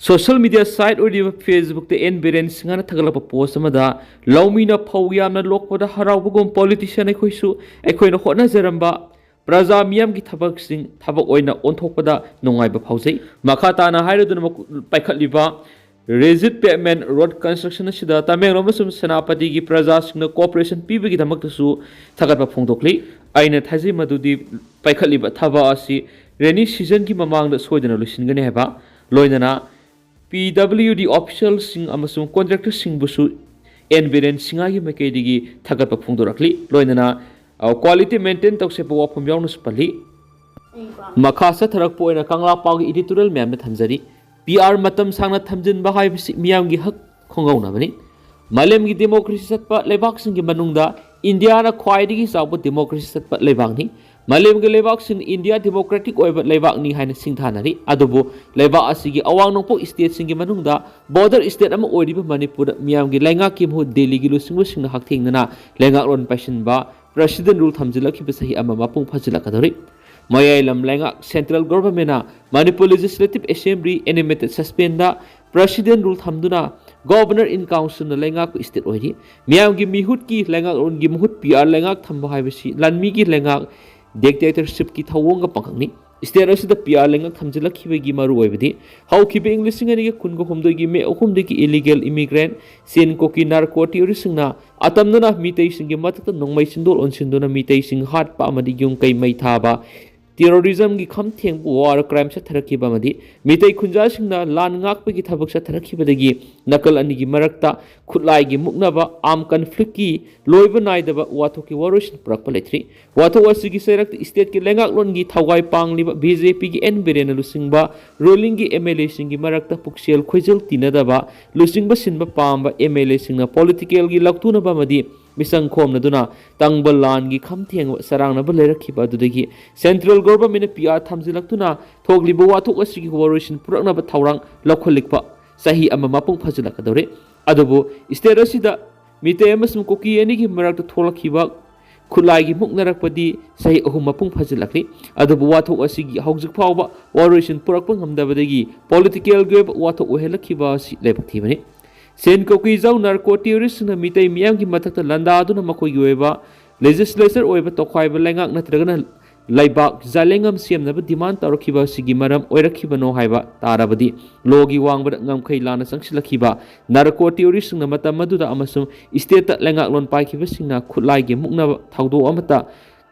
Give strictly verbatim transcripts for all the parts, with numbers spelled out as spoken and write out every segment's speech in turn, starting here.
Social media side ꯑꯣꯏꯔꯤꯕ ꯐꯦꯁꯕꯨꯛꯇ and Biren ꯁꯤꯡꯍꯅ ꯊꯥꯒꯠꯂꯛꯄ ꯄꯣꯁ ꯑꯃꯗ, "ꯂꯧꯃꯤꯅ ꯐꯧ ꯌꯥꯝꯅ ꯂꯣꯛꯄꯗ ꯍꯔꯥꯎꯕꯒꯨꯝ, ꯄꯣꯂꯤꯇꯤꯁꯤꯌꯥꯟ ꯑꯩꯈꯣꯏꯁꯨ ꯑꯩꯈꯣꯏꯅ ꯍꯣꯠꯅꯖꯔꯝꯕ ꯄ꯭ꯔꯖꯥ ꯃꯤꯌꯥꯝꯒꯤ ꯊꯕꯛꯁꯤꯡ ꯊꯕꯛ ꯑꯣꯏꯅ ꯑꯣꯟꯊꯣꯛꯄꯗ ꯅꯨꯡꯉꯥꯏꯕ ꯐꯥꯎꯖꯩ"꯫ ꯃꯈꯥ ꯇꯥꯅ ꯍꯥꯏꯔꯗꯨꯅ ꯃꯈꯣ-, ꯄꯥꯏꯈꯠꯂꯤꯕ ꯔꯤꯖꯤꯠ ꯄꯦꯚꯃꯦꯟ ꯔꯣꯗ ꯀꯟꯁꯇ꯭ꯔꯛꯁꯟ ꯑꯁꯤꯗ ꯇꯃꯦꯡꯂꯣꯡ ꯑꯃꯁꯨꯡ ꯁꯦꯅꯥꯄꯇꯤꯒꯤ ꯄ꯭ꯔꯖꯥꯁꯤꯡꯅ ꯀꯣꯑꯣꯄꯔꯦꯁꯟ ꯄꯤꯕꯒꯤꯗꯃꯛꯇꯁꯨ ꯊꯥꯒꯠꯄ ꯐꯣꯡꯗꯣꯛꯂꯤ꯫ ꯑꯩꯅ ꯊꯥꯖꯩ ꯃꯗꯨꯗꯤ ꯄꯥꯏꯈꯠꯂꯤꯕ ꯊꯕꯛ ꯑꯁꯤ ꯔꯦꯅꯤ ꯁꯤꯖꯟꯒꯤ ꯃꯃꯥꯡꯗ ꯁꯣꯏꯗꯅ ꯂꯣꯏꯁꯤꯟꯒꯅꯤ ꯍꯥꯏꯕ, ꯂꯣꯏꯅꯅ ꯄꯤ ꯗꯕ꯭ꯂꯤꯎ ꯗꯤ ꯑꯣꯐꯤꯁꯤꯌꯦꯜꯁꯤꯡ ꯑꯃꯁꯨꯡ ꯀꯣꯟꯇ꯭ꯔꯦꯛꯇꯔꯁꯤꯡꯕꯨꯁꯨ ꯑꯦꯟ ꯕꯤꯔꯦꯟ ꯁꯤꯡꯍꯒꯤ ꯃꯥꯏꯀꯩꯗꯒꯤ ꯊꯥꯒꯠꯄ ꯐꯣꯡꯗꯣꯔꯛꯂꯤ꯫ ꯂꯣꯏꯅꯅ, ꯑ, ꯀ꯭ꯋꯥꯂꯤꯇꯤ ꯃꯦꯟꯇꯦꯟ ꯇꯧꯁꯦ ꯍꯥꯏꯕ ꯋꯥꯐꯝ ꯌꯥꯎꯅꯁꯨ ꯄꯜꯂꯤ꯫ ꯃꯈꯥ ꯆꯠꯊꯔꯛꯄ ꯑꯣꯏꯅ ꯀꯪꯂꯥ ꯄꯥꯎꯒꯤ ꯏꯗꯤꯇꯣꯔꯤꯌꯦꯜ ꯃꯌꯥꯝꯗ ꯊꯝꯖꯔꯤ꯫ ꯄꯤ ꯑꯥꯔ ꯃꯇꯝ ꯁꯥꯡꯅ ꯊꯝꯖꯤꯟꯕ ꯍꯥꯏꯕꯁꯤ ꯃꯤꯌꯥꯝꯒꯤ ꯍꯛ ꯈꯣꯡꯒꯧꯅꯕꯅꯤ꯫ ꯃꯥꯂꯦꯝꯒꯤ ꯗꯦꯃꯣꯀ꯭ꯔꯦꯁꯤ ꯆꯠꯄ ꯂꯩꯕꯥꯛꯁꯤꯡꯒꯤ ꯃꯅꯨꯡꯗ ꯏꯟꯗꯤꯌꯥꯅ ꯈ꯭ꯋꯥꯏꯗꯒꯤ ꯆꯥꯎꯕ ꯗꯦꯃꯣꯀ꯭ꯔꯦꯁꯤ ꯆꯠꯄ ꯂꯩꯕꯥꯛꯅꯤ꯫ ꯃꯥꯂꯦꯝꯒꯤ ꯂꯩꯕꯥꯛꯁꯤꯡꯅ ꯏꯟꯗꯤꯌꯥ ꯗꯦꯃꯣꯀ꯭ꯔꯦꯇꯤꯛ ꯑꯣꯏꯕ ꯂꯩꯕꯥꯛꯅꯤ ꯍꯥꯏꯅ ꯁꯤꯡꯊꯥꯅꯔꯤ꯫ ꯑꯗꯨꯕꯨ ꯂꯩꯕꯥꯛ ꯑꯁꯤꯒꯤ ꯑꯋꯥꯡ ꯅꯣꯡꯄꯣꯛ ꯁ꯭ꯇꯦꯠꯁꯤꯡꯒꯤ ꯃꯅꯨꯡꯗ ꯕꯣꯔꯗꯔ ꯁ꯭ꯇꯦꯠ ꯑꯃ ꯑꯣꯏꯔꯤꯕ ꯃꯅꯤꯄꯨꯔꯗ ꯃꯤꯌꯥꯝꯒꯤ ꯂꯩꯉꯥꯛꯀꯤ ꯃꯍꯨꯠ ꯗꯦꯜꯂꯤꯒꯤ ꯂꯨꯆꯤꯡꯕꯁꯤꯡꯅ ꯍꯛꯊꯦꯡꯅꯅ ꯂꯩꯉꯥꯛꯂꯣꯟ ꯄꯥꯏꯁꯤꯟꯕ ꯄ꯭ꯔꯁꯤꯗꯦꯟ ꯔꯨꯜ ꯊꯝꯖꯤꯜꯂꯛꯈꯤꯕ ꯆꯍꯤ ꯑꯃ ꯃꯄꯨꯡ ꯐꯥꯖꯤꯜꯂꯛꯀꯗꯧꯔꯤ꯫ ꯃꯌꯥꯏ ꯂꯝ ꯂꯩꯉꯥꯛ ꯁꯦꯟꯇ꯭ꯔꯦꯜ ꯒꯣꯚꯔꯟꯃꯦꯟꯅ Manipur legislative assembly animated suspend president rule ꯊꯝꯗꯨꯅ ꯒꯣꯚꯔꯅꯔ ꯏꯟ ꯀꯥꯎꯟꯁꯤꯜꯅ ꯂꯩꯉꯥꯛꯄ ꯁ꯭ꯇꯦꯠ ꯑꯣꯏꯔꯤ꯫ ꯃꯤꯌꯥꯝꯒꯤ ꯃꯤꯍꯨꯠꯀꯤ ꯂꯩꯉꯥꯛꯂꯣꯟꯒꯤ ꯃꯍꯨꯠ ꯄꯤ ꯑꯥꯔ ꯂꯩꯉꯥꯛ ꯊꯝꯕ ꯍꯥꯏꯕꯁꯤ ꯂꯥꯟꯃꯤꯒꯤ ꯂꯩꯉꯥꯛ, ꯗꯤꯛꯇꯦꯇꯔꯁꯤꯞꯀꯤ ꯊꯧꯑꯣꯡꯒ ꯄꯥꯡꯈꯛꯅꯤ꯫ ꯁ꯭ꯇꯦꯠ ꯑꯁꯤꯗ ꯄꯤ ꯑꯥꯔ ꯂꯩꯉꯥꯛ ꯊꯝꯖꯤꯜꯂꯛꯈꯤꯕꯒꯤ ꯃꯔꯨꯑꯣꯏꯕꯗꯤ ꯍꯧꯈꯤꯕ ꯏꯪ ꯂꯤꯁꯤꯡ ꯑꯅꯤꯒ ꯀꯨꯟꯒ ꯍꯨꯝꯗꯣꯏꯒꯤ ꯃꯦ ꯑꯍꯨꯝꯗꯒꯤ ꯏꯂꯤꯒꯦꯜ ꯏꯃꯤꯒ꯭ꯔꯦꯟ, ꯆꯤꯟ ꯀꯣꯀꯤ ꯅꯥꯔꯀꯣ ꯇꯦꯔꯣꯔꯤꯁꯁꯤꯡꯅ ꯑꯇꯝꯅꯅ ꯃꯤꯇꯩꯁꯤꯡꯒꯤ ꯃꯊꯛꯇ ꯅꯣꯡꯃꯩ ꯆꯤꯟꯗꯣꯜ ꯑꯣꯟꯁꯤꯟꯗꯨꯅ ꯃꯤꯇꯩꯁꯤꯡ ꯍꯥꯠꯄ ꯑꯃꯗꯤ ꯌꯨꯝ ꯀꯩ ꯃꯩ ꯊꯥꯕ, ꯇꯦꯔꯣꯔꯤꯖꯝꯒꯤ ꯈꯝ ꯊꯦꯡꯕ ꯋꯥꯔ ꯀ꯭ꯔꯥꯏꯝ ꯆꯠꯊꯔꯛꯈꯤꯕ ꯑꯃꯗꯤ ꯃꯤꯇꯩ ꯈꯨꯟꯖꯥꯁꯤꯡꯅ ꯂꯥꯟ ꯉꯥꯛꯄꯒꯤ ꯊꯕꯛ ꯆꯠꯊꯔꯛꯈꯤꯕꯗꯒꯤ ꯅꯥꯀꯜ ꯑꯅꯤꯒꯤ ꯃꯔꯛꯇ ꯈꯨꯠꯂꯥꯏꯒꯤ ꯃꯨꯛꯅꯕ, ꯑꯥꯔꯝ ꯀꯟꯐ꯭ꯂꯤꯛꯀꯤ ꯂꯣꯏꯕ ꯅꯥꯏꯗꯕ ꯋꯥꯊꯣꯛꯀꯤ ꯋꯥꯔꯣꯏꯁꯤꯟ ꯄꯨꯔꯛꯄ ꯂꯩꯇ꯭ꯔꯤ꯫ ꯋꯥꯊꯣꯛ ꯑꯁꯤꯒꯤ ꯆꯩꯔꯛꯇ ꯁ꯭ꯇꯦꯠꯀꯤ ꯂꯩꯉꯥꯛꯂꯣꯟꯒꯤ ꯊꯧꯒꯥꯏ ꯄꯥꯡꯂꯤꯕ ꯕꯤ ꯖꯦ ꯄꯤꯒꯤ ꯑꯦꯟ ꯕꯤꯔꯦꯟꯅ ꯂꯨꯆꯤꯡꯕ ꯔꯨꯂꯤꯡꯒꯤ ꯑꯦꯝ ꯑꯦꯜ ꯑꯦꯁꯤꯡꯒꯤ ꯃꯔꯛꯇ ꯄꯨꯛꯆꯦꯜ ꯈꯣꯏꯖꯦꯜ ꯇꯤꯟꯅꯗꯕ, ꯂꯨꯆꯤꯡꯕ ꯁꯤꯟꯕ ꯄꯥꯝꯕ ꯑꯦꯝ ꯑꯦꯜ ꯑꯦꯁꯤꯡꯅ ꯄꯣꯂꯤꯇꯤꯀꯦꯜꯒꯤ ꯂꯧꯇꯨꯅꯕ ꯑꯃꯗꯤ ꯃꯤꯆꯪ ꯈꯣꯝꯅꯗꯨꯅ ꯇꯪꯕ ꯂꯥꯟꯒꯤ ꯈꯝ ꯊꯦꯡꯕ ꯆꯔꯥꯡꯅꯕ ꯂꯩꯔꯛꯈꯤꯕ ꯑꯗꯨꯗꯒꯤ ꯁꯦꯟꯇ꯭ꯔꯦꯜ ꯒꯣꯚꯔꯟꯃꯦꯟꯅ ꯄꯤ ꯑꯥꯔ ꯊꯝꯖꯤꯜꯂꯛꯇꯨꯅ ꯊꯣꯛꯂꯤꯕ ꯋꯥꯊꯣꯛ ꯑꯁꯤꯒꯤ ꯋꯥꯔꯣꯏꯁꯤꯟ ꯄꯨꯔꯛꯅꯕ ꯊꯧꯔꯥꯡ ꯂꯧꯈꯠꯂꯛꯄ ꯆꯍꯤ ꯑꯃ ꯃꯄꯨꯡ ꯐꯥꯖꯤꯜꯂꯛꯀꯗꯧꯔꯦ꯫ ꯑꯗꯨꯕꯨ ꯁ꯭ꯇꯦꯠ ꯑꯁꯤꯗ ꯃꯤꯇꯩ ꯑꯃꯁꯨꯡ ꯀꯨꯀꯤ ꯑꯅꯤꯒꯤ ꯃꯔꯛꯇ ꯊꯣꯛꯂꯛꯈꯤꯕ ꯈꯨꯠꯂꯥꯏꯒꯤ ꯃꯨꯛꯅꯔꯛꯄꯗꯤ ꯆꯍꯤ ꯑꯍꯨꯝ ꯃꯄꯨꯡ ꯐꯥꯖꯤꯜꯂꯛꯂꯤ꯫ ꯑꯗꯨꯕꯨ ꯋꯥꯊꯣꯛ ꯑꯁꯤꯒꯤ ꯍꯧꯖꯤꯛ ꯐꯥꯎꯕ ꯋꯥꯔꯣꯏꯁꯤꯟ ꯄꯨꯔꯛꯄ ꯉꯝꯗꯕꯗꯒꯤ political ꯒꯤ ꯑꯣꯏꯕ ꯋꯥꯊꯣꯛ ꯑꯣꯏꯍꯜꯂꯛꯈꯤꯕ ꯑꯁꯤ ꯂꯥꯏꯕꯛ ꯊꯤꯕꯅꯤ꯫ ꯁꯦꯟ ꯀꯣꯀꯤꯖꯥꯎ narco terrorist ꯁꯤꯡꯅ ꯃꯤꯇꯩ ꯃꯤꯌꯥꯝꯒꯤ ꯃꯊꯛꯇ ꯂꯥꯟꯗꯥꯗꯨꯅ ꯃꯈꯣꯏꯒꯤ ꯑꯣꯏꯕ legislature ꯑꯣꯏꯕ ꯇꯣꯈꯥꯏꯕ ꯂꯩꯉꯥꯛ ꯅꯠꯇ꯭ꯔꯒꯅ ꯂꯩꯕꯥꯛ ꯖꯥꯂꯦꯡꯉꯝ ꯁꯦꯝꯅꯕ demand ꯇꯧꯔꯛꯈꯤꯕ ꯑꯁꯤꯒꯤ ꯃꯔꯝ ꯑꯣꯏꯔꯛꯈꯤꯕꯅꯣ ꯍꯥꯏꯕ ꯇꯥꯔꯕꯗꯤ, law ꯒꯤ ꯋꯥꯡꯃꯗ ꯉꯝꯈꯩ ꯂꯥꯟꯅ ꯆꯪꯁꯤꯜꯂꯛꯈꯤꯕ narco terrorist ꯁꯤꯡꯅ ꯃꯇꯝ ꯑꯗꯨꯗ ꯑꯃꯁꯨꯡ state ꯇ ꯂꯩꯉꯥꯛꯂꯣꯟ ꯄꯥꯏꯈꯤꯕꯁꯤꯡꯅ ꯈꯨꯠꯂꯥꯏꯒꯤ ꯃꯨꯛꯅꯕ ꯊꯧꯗꯣꯛ ꯑꯃꯠꯇ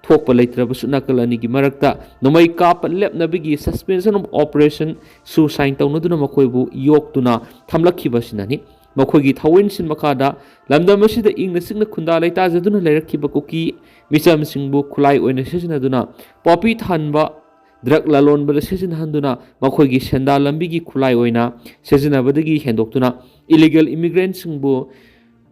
ꯊꯣꯛꯄ ꯂꯩꯇ꯭ꯔꯕꯁꯨ, ꯅꯥꯀꯜ ꯑꯅꯤꯒꯤ ꯃꯔꯛꯇ ꯅꯣꯡꯃꯩ ꯀꯥꯞꯄ ꯂꯦꯞꯅꯕꯒꯤ suspension of operation ꯁꯨ sign ꯇꯧꯅꯗꯨꯅ ꯃꯈꯣꯏꯕꯨ ꯌꯣꯛꯇꯨꯅ ꯊꯝꯂꯛꯈꯤꯕ ꯑꯁꯤꯅꯅꯤ꯫ ꯃꯈꯣꯏꯒꯤ ꯊꯧꯑꯣꯏꯟꯁꯤꯟ ꯃꯈꯥꯗ ꯂꯝꯗꯝ ꯑꯁꯤꯗ ꯏꯪꯅ ꯆꯤꯛꯅ ꯈꯨꯟꯗꯥ ꯂꯩꯇꯥꯖꯗꯨꯅ ꯂꯩꯔꯛꯈꯤꯕ ꯀꯨꯀꯤ ꯃꯤꯆꯝꯁꯤꯡꯕꯨ ꯈꯨꯠꯂꯥꯏ ꯑꯣꯏꯅ ꯁꯤꯖꯤꯟꯅꯗꯨꯅ ꯄꯣꯄꯤ ꯊꯥꯍꯟꯕ, drug ꯂꯂꯣꯟꯕꯗ ꯁꯤꯖꯤꯟꯅꯍꯟꯗꯨꯅ ꯃꯈꯣꯏꯒꯤ ꯁꯦꯟꯗꯥꯟ ꯂꯝꯕꯤꯒꯤ ꯈꯨꯠꯂꯥꯏ ꯑꯣꯏꯅ ꯁꯤꯖꯤꯟꯅꯕꯗꯒꯤ ꯍꯦꯟꯗꯣꯛꯇꯨꯅ illegal immigrant ꯁꯤꯡꯕꯨ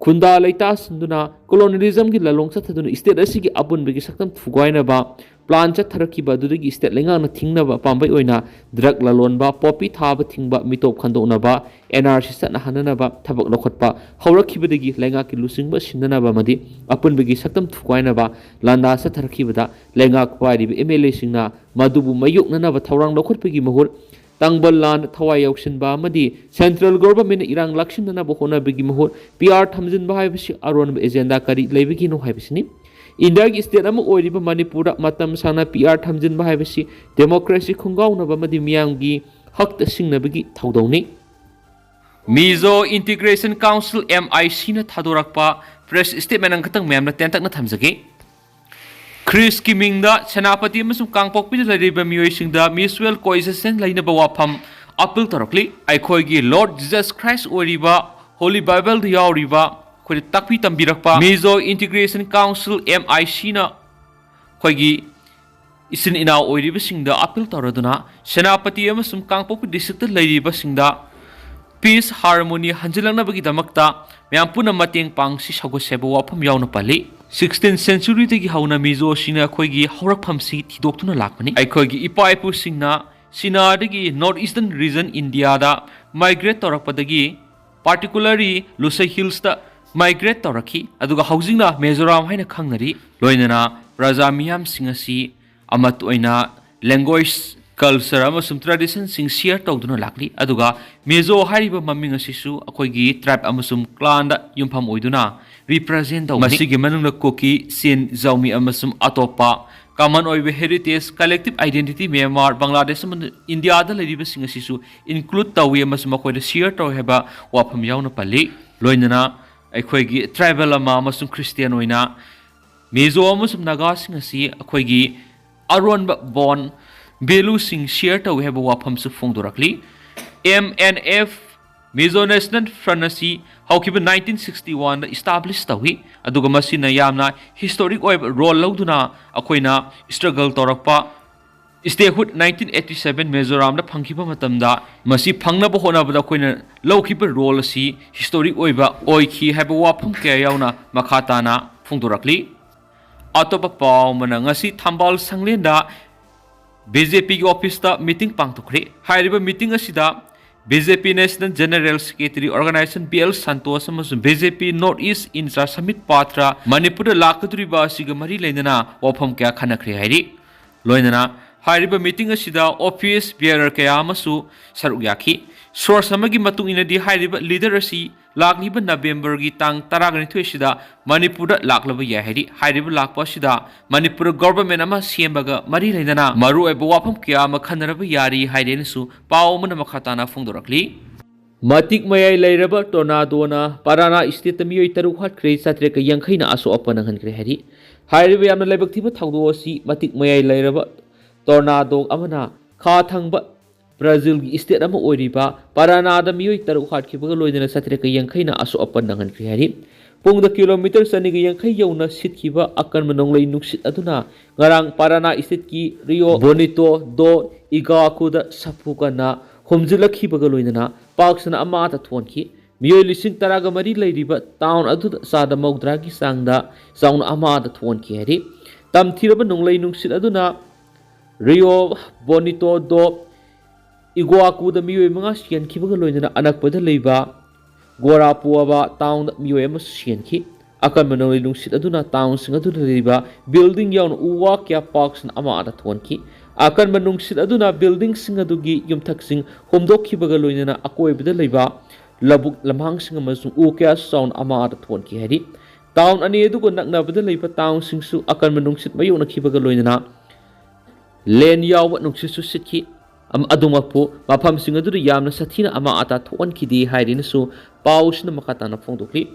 ꯈꯨꯟꯗꯥ ꯂꯩꯇꯥꯁꯤꯟꯗꯨꯅ colonialism ꯒꯤ ꯂꯂꯣꯡ ꯆꯠꯊꯗꯨꯅ state ꯑꯁꯤꯒꯤ ꯑꯄꯨꯟꯕꯒꯤ ꯁꯛꯇꯝ ꯊꯨꯒꯥꯏꯅꯕ plan ꯆꯠꯊꯔꯛꯈꯤꯕ ꯑꯗꯨꯗꯒꯤ state ꯂꯩꯉꯥꯛꯅ ꯊꯤꯡꯅꯕ ꯄꯥꯝꯕꯩ ꯑꯣꯏꯅ drug ꯂꯂꯣꯟꯕ, ꯄꯣꯄꯤ ꯊꯥꯕ ꯊꯤꯡꯕ, ꯃꯤꯇꯣꯞ ꯈꯟꯗꯣꯛꯅꯕ, N R C ꯆꯠꯅꯍꯟꯅꯅꯕ ꯊꯕꯛ ꯂꯧꯈꯠꯄ ꯍꯧꯔꯛꯈꯤꯕꯗꯒꯤ ꯂꯩꯉꯥꯛꯀꯤ ꯂꯨꯆꯤꯡꯕ ꯁꯤꯟꯅꯅꯕ ꯑꯃꯗꯤ ꯑꯄꯨꯟꯕꯒꯤ ꯁꯛꯇꯝ ꯊꯨꯒꯥꯏꯅꯕ ꯂꯥꯟꯗꯥ ꯆꯠꯊꯔꯛꯈꯤꯕꯗ ꯂꯩꯉꯥꯛ ꯄꯥꯏꯔꯤꯕ M L A ꯁꯤꯡꯅ ꯃꯗꯨꯕꯨ ꯃꯥꯌꯣꯛꯅꯅꯕ ꯊꯧꯔꯥꯡ ꯂꯧꯈꯠꯄꯒꯤ ꯃꯍꯨꯠ ꯇꯥꯡꯕꯜ ꯂꯥꯟꯗ ꯊꯋꯥꯏ ꯌꯥꯎꯁꯤꯟꯕ ꯑꯃꯗꯤ central government ꯅ ꯏꯔꯥꯡ ꯂꯥꯛꯁꯤꯟꯅꯅꯕ ꯍꯣꯠꯅꯕꯒꯤ ꯃꯍꯨꯠ P R ꯊꯝꯖꯤꯟꯕ ꯍꯥꯏꯕꯁꯤ ꯑꯔꯣꯟꯕ agenda ꯀꯔꯤ ꯂꯩꯕꯒꯤꯅꯣ ꯍꯥꯏꯕꯁꯤꯅꯤ꯫ ꯏꯟꯗꯤꯌꯥꯒꯤ state ꯑꯃ ꯑꯣꯏꯔꯤꯕ ꯃꯅꯤꯄꯨꯔꯗ ꯃꯇꯝ ꯁꯥꯡꯅ P R ꯊꯝꯖꯤꯟꯕ ꯍꯥꯏꯕꯁꯤ democracy ꯈꯣꯡꯒꯥꯎꯅꯕ ꯑꯃꯗꯤ ꯃꯤꯌꯥꯝꯒꯤ ꯍꯛꯇ ꯁꯤꯡꯅꯕꯒꯤ ꯊꯧꯗꯧꯅꯤ꯫ Mizo Integration Council, M I C ꯅ ꯊꯥꯗꯣꯔꯛꯄ press statement ꯑꯃꯈꯛꯇꯪ ꯃꯌꯥꯝꯅ ꯇꯦꯟꯇꯛꯅ ꯊꯝꯖꯒꯦ꯫ ꯈ꯭ꯔꯤꯁꯀꯤ ꯃꯤꯡꯗ ꯁꯦꯅꯥꯄꯇꯤ ꯑꯃꯁꯨꯡ ꯀꯥꯡꯄꯣꯛꯄꯤꯗ ꯂꯩꯔꯤꯕ ꯃꯤꯑꯣꯏꯁꯤꯡꯗ mutual coexistence ꯂꯩꯅꯕ ꯋꯥꯐꯝ appeal ꯇꯧꯔꯛꯂꯤ꯫ ꯑꯩꯈꯣꯏꯒꯤ Lord Jesus Christ ꯑꯣꯏꯔꯤꯕ Holy Bible ꯗ ꯌꯥꯎꯔꯤꯕ ꯑꯩꯈꯣꯏꯗ ꯇꯥꯛꯄꯤ ꯇꯝꯕꯤꯔꯛꯄ Mizo Integration Council, M I C ꯅ ꯑꯩꯈꯣꯏꯒꯤ ꯏꯆꯤꯟ ꯏꯅꯥꯎ ꯑꯣꯏꯔꯤꯕꯁꯤꯡꯗ appeal ꯇꯧꯔꯗꯨꯅ ꯁꯦꯅꯥꯄꯇꯤ ꯑꯃꯁꯨꯡ ꯀꯥꯡꯄꯣꯛꯄꯤ district ꯇ ꯂꯩꯔꯤꯕꯁꯤꯡꯗ peace, harmony ꯍꯟꯖꯤꯜꯂꯛꯅꯕꯒꯤꯗꯃꯛꯇ ꯃꯌꯥꯝ ꯄꯨꯟꯅ ꯃꯇꯦꯡ ꯄꯥꯡꯁꯤ, ꯁꯧꯒꯠꯁꯤ ꯍꯥꯏꯕ ꯋꯥꯐꯝ ꯌꯥꯎꯅ ꯄꯜꯂꯤ꯫ Sixteenth century ꯗꯒꯤ ꯍꯧꯅ ꯃꯤꯖꯣꯁꯤꯡꯅ ꯑꯩꯈꯣꯏꯒꯤ ꯍꯧꯔꯛꯐꯝꯁꯤ ꯊꯤꯗꯣꯛꯇꯨꯅ ꯂꯥꯛꯄꯅꯤ꯫ ꯑꯩꯈꯣꯏꯒꯤ ꯏꯄꯥ ꯏꯄꯨꯁꯤꯡꯅ ꯆꯤꯅꯥꯗꯒꯤ North Eastern region India ꯗ migrate ꯇꯧꯔꯛꯄꯗꯒꯤ, particularly Lushai Hills ꯇ migrate ꯇꯧꯔꯛꯈꯤ, ꯑꯗꯨꯒ ꯍꯧꯖꯤꯛꯅ ꯃꯤꯖꯣꯔꯥꯝ ꯍꯥꯏꯅ ꯈꯪꯅꯔꯤ꯫ ꯂꯣꯏꯅꯅ ꯄ꯭ꯔꯖꯥ ꯃꯤꯌꯥꯝꯁꯤꯡ ꯑꯁꯤ ꯑꯃꯠꯇ ꯑꯣꯏꯅ language, culture ꯑꯃꯁꯨꯡ traditionꯁꯤꯡ share ꯇꯧꯗꯨꯅ ꯂꯥꯛꯂꯤ꯫ ꯑꯗꯨꯒ ꯃꯤꯖꯣ ꯍꯥꯏꯔꯤꯕ ꯃꯃꯤꯡ ꯑꯁꯤꯁꯨ ꯑꯩꯈꯣꯏꯒꯤ tribe ꯑꯃꯁꯨꯡ clanꯗ ꯌꯨꯝꯐꯝ ꯑꯣꯏꯗꯨꯅ represent ꯇꯧꯕꯅꯤ꯫ ꯃꯁꯤꯒꯤ ꯃꯅꯨꯡꯗ ꯀꯨꯀꯤ, ꯆꯤꯟ, ꯖꯥꯎꯃꯤ ꯑꯃꯁꯨꯡ ꯑꯇꯣꯞꯄ common ꯑꯣꯏꯕ heritage, collective identity Myanmar, Bangladesh ꯑꯃꯗꯤ ꯏꯟꯗꯤꯌꯥꯗ ꯂꯩꯔꯤꯕꯁꯤꯡ ꯑꯁꯤꯁꯨ include ꯇꯧꯏ ꯑꯃꯁꯨꯡ ꯃꯈꯣꯏꯗ share ꯇꯧꯏ ꯍꯥꯏꯕ ꯋꯥꯐꯝ ꯌꯥꯎꯅ ꯄꯜꯂꯤ꯫ ꯂꯣꯏꯅꯅ ꯑꯩꯈꯣꯏꯒꯤ tribal ꯑꯃ ꯑꯃꯁꯨꯡ Christian ꯑꯣꯏꯅ ꯃꯤꯖꯣ ꯑꯃꯁꯨꯡ ꯅꯥꯒꯥꯁꯤꯡ ꯑꯁꯤ ꯑꯩꯈꯣꯏꯒꯤ ꯑꯔꯣꯟꯕ bond valueꯁꯤꯡ share ꯇꯧꯏ ꯍꯥꯏꯕ ꯋꯥꯐꯝꯁꯨ ꯐꯣꯡꯗꯣꯔꯛꯂꯤ꯫ M N F, Mizo National Front ꯑꯁꯤ ꯍꯧꯈꯤꯕ nineteen sixty oneꯗ establish ꯇꯧꯏ, ꯑꯗꯨꯒ ꯃꯁꯤꯅ ꯌꯥꯝꯅ historic ꯑꯣꯏꯕ role ꯂꯧꯗꯨꯅ ꯑꯩꯈꯣꯏꯅ struggle ꯇꯧꯔꯛꯄ statehood nineteen eighty seven ꯃꯤꯖꯣꯔꯥꯝꯗ ꯐꯪꯈꯤꯕ ꯃꯇꯝꯗ ꯃꯁꯤ ꯐꯪꯅꯕ ꯍꯣꯠꯅꯕꯗ ꯑꯩꯈꯣꯏꯅ ꯂꯧꯈꯤꯕ role ꯑꯁꯤ historic ꯑꯣꯏꯕ ꯑꯣꯏꯈꯤ ꯍꯥꯏꯕ ꯋꯥꯐꯝ ꯀꯌꯥ ꯌꯥꯎꯅ ꯃꯈꯥ ꯇꯥꯅ ꯐꯣꯡꯗꯣꯔꯛꯂꯤ꯫ ꯑꯇꯣꯞꯄ ꯄꯥꯎ ꯑꯃꯅ, ꯉꯁꯤ ꯊꯝꯕꯥꯜ ꯁꯪꯂꯦꯟꯗ BJPꯒꯤ officeꯇ meeting ꯄꯥꯡꯊꯣꯛꯈ꯭ꯔꯦ꯫ ꯍꯥꯏꯔꯤꯕ meeting ꯑꯁꯤꯗ BJP National General Secretary Organization B L Santosh ꯑꯃꯁꯨꯡ BJP North East in-charge Sambit Patra ꯃꯅꯤꯄꯨꯔꯗ ꯂꯥꯛꯀꯗꯧꯔꯤꯕ ꯑꯁꯤꯒ ꯃꯔꯤ ꯂꯩꯅꯅ ꯋꯥꯐꯝ ꯀꯌꯥ ꯈꯟꯅꯈ꯭ꯔꯦ ꯍꯥꯏꯔꯤ꯫ ꯂꯣꯏꯅꯅ ꯍꯥꯏꯔꯤꯕ meeting ꯑꯁꯤꯗ office bearer ꯀꯌꯥ ꯑꯃꯁꯨ ꯁꯔꯨꯛ ꯌꯥꯈꯤ꯫ Source ꯑꯃꯒꯤ ꯃꯇꯨꯡ ꯏꯟꯅꯗꯤ ꯍꯥꯏꯔꯤꯕ leader ꯑꯁꯤ ꯂꯥꯛꯂꯤꯕ Novemberꯒꯤ ꯇꯥꯡ ꯇꯔꯥꯒ ꯅꯤꯊꯣꯏ ꯑꯁꯤꯗ ꯃꯅꯤꯄꯨꯔꯗ ꯂꯥꯛꯂꯕ ꯌꯥꯏ ꯍꯥꯏꯔꯤ꯫ ꯍꯥꯏꯔꯤꯕ ꯂꯥꯛꯄ ꯑꯁꯤꯗ ꯃꯅꯤꯄꯨꯔ government ꯑꯃ ꯁꯦꯝꯕꯒ ꯃꯔꯤ ꯂꯩꯅꯅ ꯃꯔꯨꯑꯣꯏꯕ ꯋꯥꯐꯝ ꯀꯌꯥ ꯑꯃ ꯈꯟꯅꯔꯕ ꯌꯥꯔꯤ ꯍꯥꯏꯔꯦꯅꯁꯨ ꯄꯥꯎ ꯑꯃꯅ ꯃꯈꯥ ꯇꯥꯅ ꯐꯣꯡꯗꯣꯔꯛꯂꯤ꯫ ꯃꯇꯤꯛ ꯃꯌꯥꯏ ꯂꯩꯔꯕ tornadoꯅ ꯄꯔꯥꯅꯥ stateꯇ ꯃꯤꯑꯣꯏ ꯇꯔꯨꯛ ꯍꯥꯠꯈ꯭ꯔꯦ, ꯆꯥꯇ꯭ꯔꯦꯠꯀ ꯌꯥꯡꯈꯩꯅ ꯑꯁꯣꯛ ꯑꯄꯟ ꯅꯪꯍꯟꯈ꯭ꯔꯦ ꯍꯥꯏꯔꯤ꯫ ꯍꯥꯏꯔꯤꯕ ꯌꯥꯝꯅ ꯂꯥꯏꯕꯛ ꯊꯤꯕ ꯊꯧꯗꯣꯛ ꯑꯁꯤ ꯃꯇꯤꯛ ꯃꯌꯥꯏ ꯂꯩꯔꯕ tornado ꯑꯃꯅ ꯈꯥ ꯊꯪꯕ ꯕ꯭ꯔꯥꯖꯤꯜꯒꯤ state ꯑꯃ ꯑꯣꯏꯔꯤꯕ ꯄꯔꯥꯅꯥꯗ ꯃꯤꯑꯣꯏ ꯇꯔꯨꯛ ꯍꯥꯠꯈꯤꯕꯒ ꯂꯣꯏꯅꯅ ꯆꯥꯇ꯭ꯔꯦꯠꯀ ꯌꯥꯡꯈꯩꯅ ꯑꯁꯣꯛ ꯑꯄꯟ ꯅꯪꯍꯟꯈ꯭ꯔꯦ ꯍꯥꯏꯔꯤ꯫ ꯄꯨꯡꯗ kilometre ꯆꯅꯤꯒ ꯌꯥꯡꯈꯩ ꯌꯧꯅ ꯁꯤꯠꯈꯤꯕ ꯑꯀꯟꯕ ꯅꯣꯡꯂꯩ ꯅꯨꯡꯁꯤꯠ ꯑꯗꯨꯅ ꯉꯔꯥꯡ ꯄꯔꯥꯅꯥ stateꯀꯤ Rio Bonito do Iguacuꯗ ꯁꯥꯐꯨ ꯀꯟꯅ ꯍꯨꯝꯖꯤꯜꯂꯛꯈꯤꯕꯒ ꯂꯣꯏꯅꯅ ꯄꯥꯛ ꯁꯟꯅ ꯑꯃꯥꯡ ꯑꯇꯥ ꯊꯣꯛꯍꯟꯈꯤ꯫ ꯃꯤꯑꯣꯏ ꯂꯤꯁꯤꯡ ꯇꯔꯥꯒ ꯃꯔꯤ ꯂꯩꯔꯤꯕ town ꯑꯗꯨꯗ ꯆꯥꯗ ꯃꯧꯗ꯭ꯔꯥꯒꯤ ꯆꯥꯡꯗ ꯆꯥꯎꯅ ꯑꯃꯥꯡ ꯑꯇꯥ ꯊꯣꯛꯍꯟꯈꯤ ꯍꯥꯏꯔꯤ꯫ ꯇꯝꯊꯤꯔꯕ ꯅꯣꯡꯂꯩ ꯅꯨꯡꯁꯤꯠ ꯑꯗꯨꯅ Rio Bonito do Iguacuꯗ ꯃꯤꯑꯣꯏ ꯃꯉꯥ ꯁꯤꯍꯟꯈꯤꯕꯒ ꯂꯣꯏꯅꯅ ꯑꯅꯛꯄꯗ ꯂꯩꯕ ꯒꯣꯔꯥꯄꯨꯋꯥꯕ ꯇꯥꯎꯟꯗ ꯃꯤꯑꯣꯏ ꯑꯃꯁꯨ ꯁꯤꯍꯟꯈꯤ꯫ ꯑꯀꯟꯕ ꯅꯣꯡꯂꯩ ꯅꯨꯡꯁꯤꯠ ꯑꯗꯨꯅ ꯇꯥꯎꯟꯁꯤꯡ ꯑꯗꯨꯗ ꯂꯩꯔꯤꯕ ꯕꯤꯜꯗꯤꯡ ꯌꯥꯎꯅ ꯎ ꯋꯥ ꯀꯌꯥ ꯄꯥꯛꯁꯤꯟ ꯑꯃ ꯑꯃꯗ ꯊꯣꯛꯍꯟꯈꯤ꯫ ꯑꯀꯟꯕ ꯅꯨꯡꯁꯤꯠ ꯑꯗꯨꯅ ꯕꯤꯜꯗꯤꯡꯁꯤꯡ ꯑꯗꯨꯒꯤ ꯌꯨꯝꯊꯛꯁꯤꯡ ꯍꯣꯝꯗꯣꯛꯈꯤꯕꯒ ꯂꯣꯏꯅꯅ ꯑꯀꯣꯏꯕꯗ ꯂꯩꯕ ꯂꯧꯕꯨꯛ ꯂꯝꯍꯥꯡꯁꯤꯡ ꯑꯃꯁꯨꯡ ꯎ ꯀꯌꯥꯁꯨ ꯆꯥꯎꯅ ꯑꯃ ꯑꯃꯗ ꯊꯣꯛꯍꯟꯈꯤ ꯍꯥꯏꯔꯤ꯫ ꯇꯥꯎꯟ ꯑꯅꯤ ꯑꯗꯨꯒ ꯅꯛꯅꯕꯗ ꯂꯩꯕ ꯇꯥꯎꯟꯁꯤꯡꯁꯨ ꯑꯀꯟꯕ ꯅꯨꯡꯁꯤꯠ ꯃꯥꯌꯣꯛꯅꯈꯤꯕꯒ ꯂꯣꯏꯅꯅ ꯂꯦꯟ ꯌꯥꯎꯕ ꯅꯨꯡꯁꯤꯠꯁꯨ ꯁꯤꯠꯈꯤ꯫ ꯑꯗꯨꯃꯛꯄꯨ ꯃꯐꯝꯁꯤꯡ ꯑꯗꯨꯗ ꯌꯥꯝꯅ ꯁꯥꯊꯤꯅ ꯑꯃꯥ ꯑꯇꯥ ꯊꯣꯛꯍꯟꯈꯤꯗꯦ ꯍꯥꯏꯔꯤꯅꯁꯨ ꯄꯥꯎꯁꯤꯅ ꯃꯈꯥ ꯇꯥꯅ ꯐꯣꯡꯗꯣꯛꯂꯤ꯫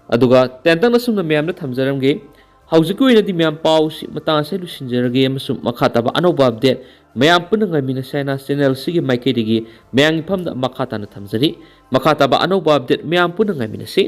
ꯑꯗꯨꯒ ꯇꯦꯟꯇꯛꯅ ꯁꯨꯝꯅ ꯃꯌꯥꯝꯗ ꯊꯝꯖꯔꯝꯒꯦ꯫ ꯍꯧꯖꯤꯛꯀꯤ ꯑꯣꯏꯅꯗꯤ ꯃꯌꯥꯝ ꯄꯥꯎꯁꯤ ꯃꯇꯥꯡ ꯑꯁꯤꯗ ꯂꯣꯏꯁꯤꯟꯖꯔꯒꯦ ꯑꯃꯁꯨꯡ ꯃꯈꯥ ꯇꯥꯕ ꯑꯅꯧꯕ ꯑꯞꯗꯦꯠ ꯃꯌꯥꯝ ꯄꯨꯟꯅ ꯉꯥꯏꯃꯤꯟꯅꯁꯤ ꯍꯥꯏꯅ ꯆꯦꯅꯦꯜꯁꯤꯒꯤ ꯃꯥꯏꯀꯩꯗꯒꯤ ꯃꯌꯥꯝꯒꯤ ꯐꯝꯗ ꯃꯈꯥ ꯇꯥꯅ ꯊꯝꯖꯔꯤ꯫ ꯃꯈꯥ ꯇꯥꯕ ꯑꯅꯧꯕ ꯑꯞꯗꯦꯠ ꯃꯌꯥꯝ ꯄꯨꯟꯅ ꯉꯥꯏꯃꯤꯟꯅꯁꯤ꯫